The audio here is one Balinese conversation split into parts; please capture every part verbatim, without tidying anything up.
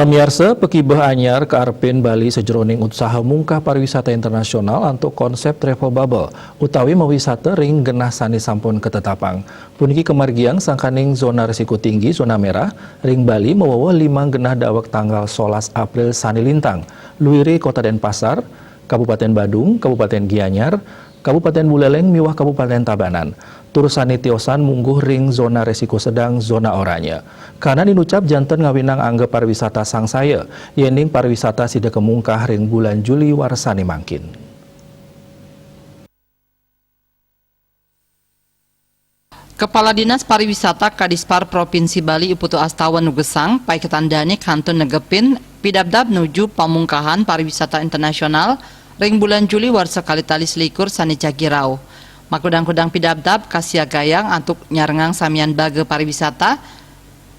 Pamiarsa, pakibeh anyar kaarepin Bali sajeroning utsaha mungkah pariwisata internasional antuk konsep travel bubble utawi mawisata ring genah sane sampun katetapang. Puniki kamargiang sangkaning zona risiko tinggi, zona merah, ring Bali mawewa limang genah daweg tanggal solas April sane lintang, luire Kota Denpasar, Kabupaten Badung, Kabupaten Gianyar, Kabupaten Buleleng miwah Kabupaten Tabanan. Tur sane tiosan mungguh ring zona risiko sedang, zona oranye. Kanan inucap janten ngawinang angga pariwisata sangsaya, yening pariwisata sida kamungkah ring bulan Juli warsane mangkin. Kepala Dinas Pariwisata Kadispar Provinsi Bali, I Putu Astawa, nugesang paiketan dane kantun negepin pidabdab nuju pamungkahan pariwisata internasional ring bulan Juli warsa kalih tali selikur sane jagi rauh. Makudang-kudang pidabdab kasiagayang antuk nyarengang samian baga pariwisata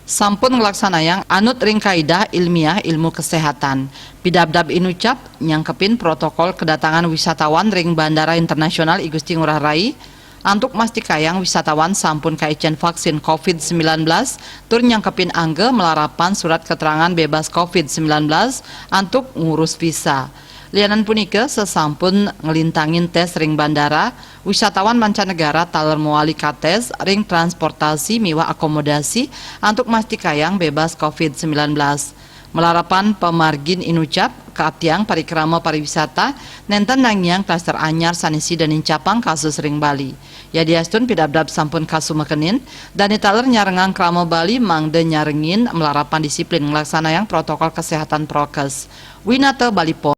sampun nglaksanayang anut ring kaidah ilmiah ilmu kesehatan. Pidabdab inucap nyangkepin protokol kedatangan wisatawan ring Bandara Internasional I Gusti Ngurah Rai antuk mastikayang wisatawan sampun kaicen vaksin covid sembilan belas tur nyangkepin angga malarapan surat keterangan bebas covid sembilan belas antuk ngurus visa. Lianan punika, sasampun nglintangin tes ring bandara, wisatawan mancanegara taler mawali kates ring transportasi miwah akomodasi antuk mastikayang bebas covid sembilan belas. Malarapan pamargin inucap, kaaptiang parikrama pariwisata nenten nangiang klaster anyar sane sida nincapang kasus ring Bali. Yadiastun pidabdab sampun kasumekenin, dane taler nyarengang krama Bali mangda nyarengin malarapan disiplin nglaksanayang protokol kesehatan prokes. Winata Bali Post.